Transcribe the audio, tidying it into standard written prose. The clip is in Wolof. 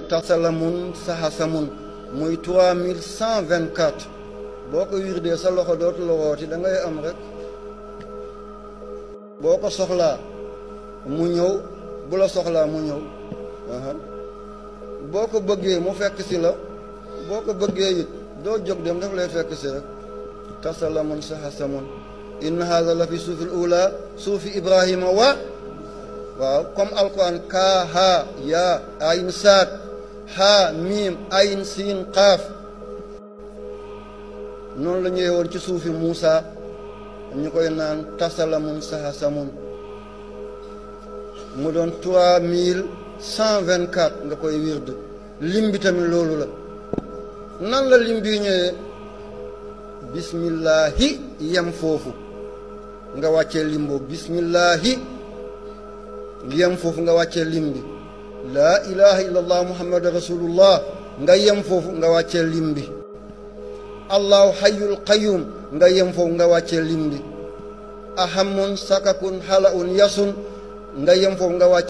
tasalamun sahasamun muy 3124 boo ko wirdee sa loxo dootu la wooti da ngay am rek boo ko soxlaa mu ñëw bu la soxlaa mu ñëw boo ko bëggee mu fekk si la boo ko bëggee it doo jóg dem daf lay fekk si rek tasalamun sahasamun inna haza la fi suufil ula suufi ibrahima waaw comme alquran kaa haa yaa ayin saat haa miim ayin siin qaaf noonu la ñëwee woon ci suufi Muusa ñu koy naan tasalamun sahasamun mu doon 3124 nga koy wird lim bi tamit loolu la nan la lim bi ñëwee bismillahi yem foofu nga wàccee lim boobu bismillahi yem foofu nga wàccee lim bi laa ilaha illallah muhammad rasulullah nga yem foofu nga wàccee lim bi allahu hayyul qayyum nga yem foofu nga wàccee lim bi ahamun sakakun halaun yasun nga yem foofu nga wàccee